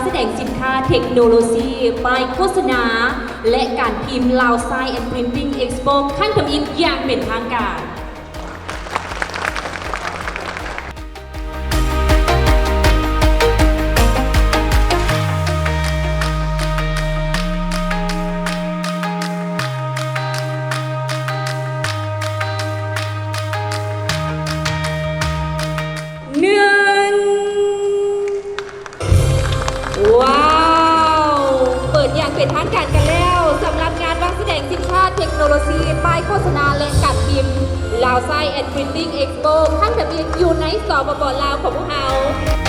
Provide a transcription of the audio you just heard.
ສະແດງສິນຄ້າເທັກໂນໂລຊີ ປ້າຍໂຄສະນາ ແລະ ການພິມ Lao Sign and Printing Expo ຄັ້ງທຳອິດຢ່າງເປັນທາງການ. ໜຶ່ງ ວ້າວ ເປີດຢ່າງເປັນທາງການກັນແລ້ວ ສຳລັບງານວາງສະແດງສິນຄ້າເທັກໂນໂລຊີ ປ້າຍໂຄສະນາ ແລະ ການພິມ Lao Sign and Printing Expo ຄັ້ງທຳອິດຢູ່ໃນ ສປປ ລາວ ຂອງພວກເຮົາ.